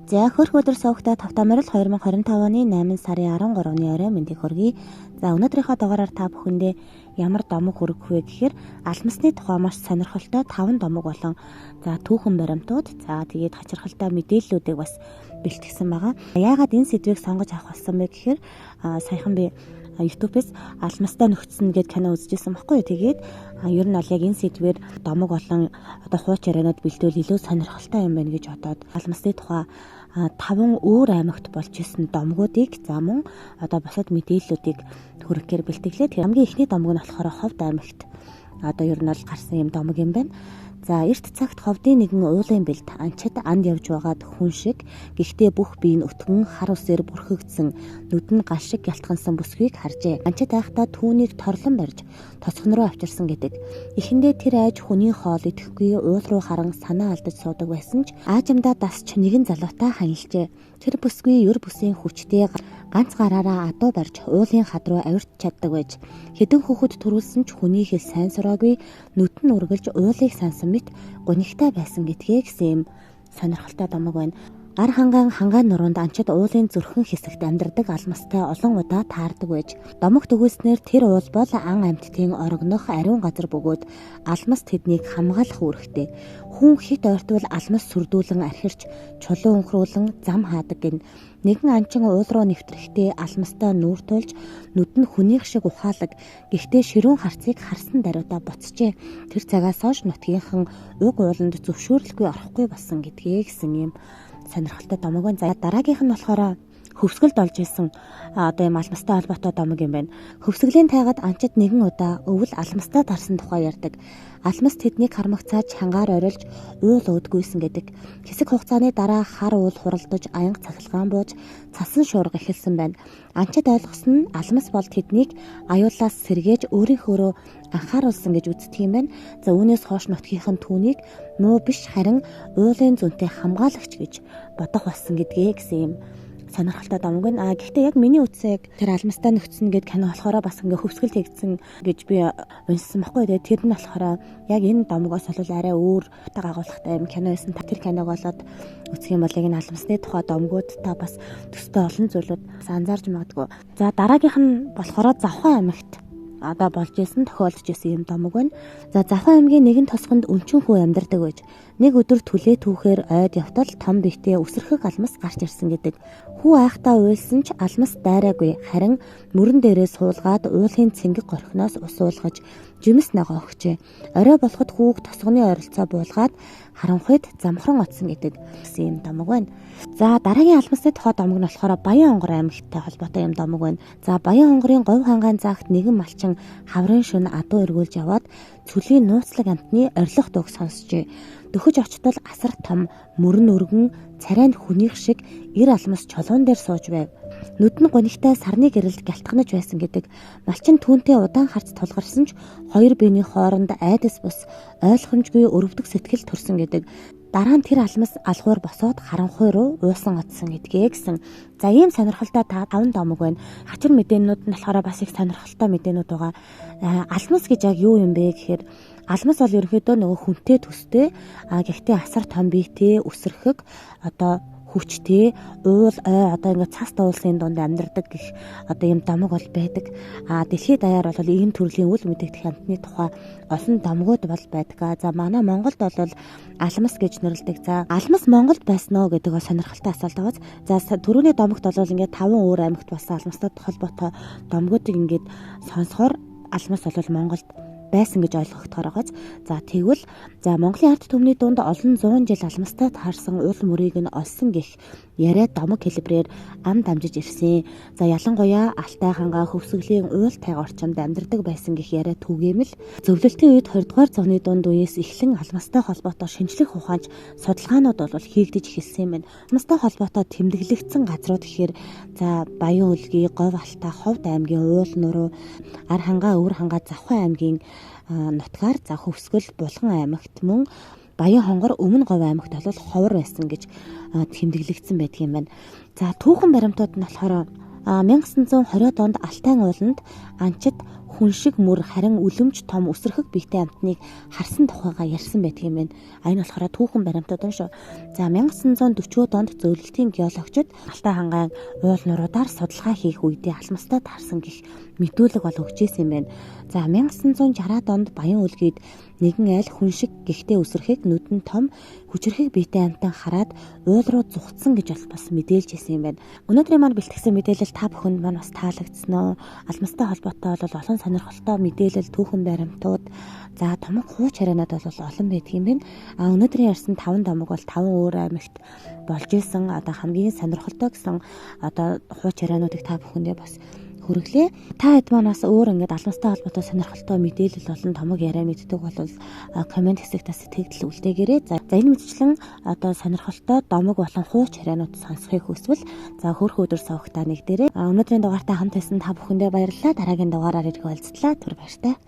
За хөрх өдөр сувагтай тавтаа морил 2025 оны 8 сарын 13-ны орой мэндийг хүргэе. За өнөөдрийнхөө дугаараар та бүхэндээ ямар домог хүргэх вэ гэхээр алмасны тухай маш сонирхолтой 5 домог болон за түүхэн баримтууд, за тэгээд хачирхалтай мэдээллүүдийг бас бэлтгэсэн байгаа. Яагаад энэ сэдвийг сонгож авах болсон бэ гэхээр саяхан би YouTube-ээс алмастай нөхцсөн гээд кино үзчихсэн байхгүй юу. Тэгээд ер нь бол яг энэ сэдвээр домог болон одоо хууч ярианууд бэлтвэл илүү сонирхолтой юм байна гэж бодоод алмасны тухай 5 өөр аймагт болж исэн домгуудыг за мөн одоо бусад мэдээллүүдийг хүргэхээр бэлтгэлээ. Тэгэхээр хамгийн эхний домог нь болохоор Ховд аймагт одоо ер нь бол гарсан юм домог юм байна. За эрт цагт ховдын нэгэн уулын бэлд анчид анд явж байгаад хүн шиг, гэхдээ бүх бие нь өтгөн хар усээр бүрхэгдсэн, нүд нь гал шиг гялтгансан бүсгүйг харжээ. Анчид айхдаа түүнийг торлон барьж тосгон руу авчирсан гэдэг. Эхэндээ тэр айж хүний хоол идэхгүй уул руу харан санаа алдаж суудаг байсан ч аажимдаа дасч нэгэн залуутай ханилжээ. Тэр бүсгүй ер бүсийн хүчтэй ганц гараараа адуу барьж уулын хад руу авирч чаддаг байж хэдэн хүүхэд төрүүлсэн ч хүний хэл сайн сураагүй, нүд нь үргэлж уулыг сансан мэт гунигтай байсан гэдгээ гэсэн юм сонирхолтой домог байна. Гар хангаан хангаан нуруунд анчид уулын зүрхэн хэсэгт амьдардаг алмастай олон удаа таардаг байж домогт өгүүлснээр тэр уул бол ан амьтдын орогнох ариун газар бөгөөд алмас тэднийг хамгаалах үүрэгтэй. Хүн хэт ойртвол алмас сүрдүүлэн архирч чулуу өнхрүүлэн зам хаадаг гин. Нэгэн анчин уул руу нэвтрэхдээ алмастай нүүр тулж нүд нь хүнийх шиг ухаалаг, гэхдээ ширүүн харцыг харсан даруйдаа буцжээ. Тэр цагаас хойш нутгийнхан уг ууланд зөвшөөрлгүй орохгүй болсон гэдгээ гэсэн юм сонирхолтой домог байна. За дараагийнх нь болохоор хөвсгөлд олж исэн одоо юм алмастай холбоотой домог юм байна. Хөвсгөлийн тайгад анчид нэгэн удаа өвөл алмастай тарсан тухай ярьдаг. Алмас тэднийг хармагцааж хангаар орилж уул өөдгүйсэн гэдэг. Хэсэг хугацааны дараа хар уул хуралдаж аянга цахилгаан бууж цасан шуурга эхэлсэн байна. Анчид ойлгосон нь алмас бол тэднийг аюулаас сэргээж өөрийнхөөрөө анхааруулсан гэж үздэг юм байна. За үүнээс хойш нутгийнхан түүнийг муу биш харин уулын зөнтэй хамгаалагч гэж бодох болсон гэдгээ гэсэн юм сонирхолтой домог байна. А гэхдээ яг миний үзсэн яг тэр алмастай нөхцөн гээд кино болохоор бас ингээ хөвсгөл хийгдсэн гэж би уншсан баггүй. Тэгээд тэр нь болохоор яг энэ домгоос бол арай өөр утга агуулгатай юм кино байсан. Тэр киног болоод үзэх юм бол яг энэ алмасны тухай домгуудтай бас төстэй олон зүйлүүд бас анзаарч магадгүй. За дараагийнх нь болохоор Завхан аймагт одоо болж исэн тохиолдож исэн юм домог байна. За Завхан аймгийн нэгэн тосгонд өнчин хүү амьдардаг байж нэг өдөр түлээ түүхээр ойд явтал том биетэй үсрэхэг алмас гарч ирсэн гэдэг. Хүү айхтаа уйлсан ч алмас дайраагүй, харин мөрөн дээрээ суулгаад уулын цэнгэг горхиноос ус уулгаж жимс ногоо өгчээ. Орой болоход хүүг тосгоны ойролцоо буулгаад харанхуйд замхран оцсон гэдэг гэсэн юм домог байна. За дараагийн алмасны тухай домог нь болохоор Баян онгор аймагтай холбоотой юм домог байна. За Баян онгорын говь хангаан заагт нэгэн малчин хаврын шөнө адуу эргүүлж яваад цөлийн нууцлаг амтны орилох дууг сонсчээ. Дөхөж очтол асар том мөрөн өргөн царай нь хүнийх шиг эр алмас чулуун дээр сууж байв. Нүд нь гунигтай сарны гэрэлд гялтганаж байсан гэдэг. Малчин түүнтэй удаан харц тулгарсан ч хоёр биений хооронд айдас бус ойлгомжгүй өрөвдөх сэтгэл төрсөн гэдэг. Дараа нь тэр алмас алгуур босоод харанхуй руу уусан оцсон гэдгээ гэсэн. За ийм сонирхолтой 5 домог байна. Хачир мэдээнүүд нь болохоор бас их сонирхолтой мэдээнүүд байгаа. Алмас гэж яг юу юм бэ гэхээр алмас бол ерөнхийдөө нөгөө хүнтэй төстэй, гэхдээ асар том биетэй, үсрэхэг, одоо хүчтэй, уул ой одоо ингээд цас дуулсын дунд амьдардаг гэх одоо ийм домог бол байдаг. А дэлхийд даяар бол ийм төрлийн үл мэдэгдэх амьтны тухай олон домгууд бол байдаг. За манай Монголд бол алмас гэж нэрлэдэг. За алмас Монголд байсан уу гэдэг бол сонирхолтой асуулт байгаа. За түрүүний домогт бол ингээд 5 өөр аймагт болсон алмастай холбоотой домгуудыг ингээд сонсохоор алмас бол Монголд байсан гэж ойлгогдохоор байгааз. За тэгвэл за Монголын ард түмний дунд олон зуун жил алмастай таарсан уул мөрийг нь олсон гэх яриа домог хэлбэрээр ам дамжиж ирсэн. За ялангуяа Алтай хангаа хөвсгөлийн уул тайга орчимд амьдардаг байсан гэх яриа түгээмэл зөвлөлтийн үед 20 дугаар зууны дунд үеэс эхлэн алмастай холбоотой шинжлэх ухаанч судалгаанууд бол хийгдэж эхэлсэн юм байна. Алмастай холбоотой тэмдэглэгдсэн газрууд гэхээр за Баян өлгий, Говь Алтай, Ховд аймгийн уул нуруу, Ар хангаа, Өвөр хангаа, Завхан аймгийн нутгаар за Хөвсгөл, Булган аймагт мөн Баян хонгор, Өмнө Говь аймагт бол ховор байсан гэж тэмдэглэгдсэн байдаг юм байна. За түүхэн баримтууд нь болохоор 1920-ад онд Алтай ууланд анчид хүн шиг мөр харин үлэмж том өсөрхөг биетэй амьтныг харсан тухайгаа ярьсан байдаг юм байна. А энэ болохоор түүхэн баримтууд нь шүү. За 1940-ад онд зөөлөлтийн геологчид Алтай хангайн уул нуруудаар судалгаа хийх үедээ алмастай таарсан гэх мэдүүлэг бол өгч ирсэн юм байна. За 1960-ад онд Баян-Өлгийд нэгэн айл хүн шиг гихтээ өсөрхийг нүдэн том хүчирхэг биетэй амьтан хараад уул руу зугтсан гэж бас мэдээлж ирсэн юм байна. Өнөөдрийн маань бэлтгэсэн мэдээлэл та бүхэнд маань бас таалагдсан уу? Алмастай холбоотой бол олон сонирхолтой мэдээлэл, түүхэн баримтууд, за томог хууч ярианууд бол олон байдаг юм байна. А өнөөдрийн ярьсан 5 домог бол 5 өөр аймагт болж исэн одоо хамгийн сонирхолтой гэсэн одоо хууч яриануудыг та бүхэндээ бас хүргэлээ. Та хэд манаас өөр ингээд алмастай холбоотой сонирхолтой мэдээлэл болон томог яриа мэддэг бол комент хэсэгт сэтгэгдэл үлдээгээрэй. За энэ мэтчлэн одоо сонирхолтой домог болон хууч ярианууд сонсохыг хүсвэл за хөрх өдөр сувагтаа нэг дээрээ. Өнөөдрийн дугаартаа хамт байсан та бүхэндээ баярлалаа. Дараагийн дугаараар ирэх уулзтлаа. Түр баяртай.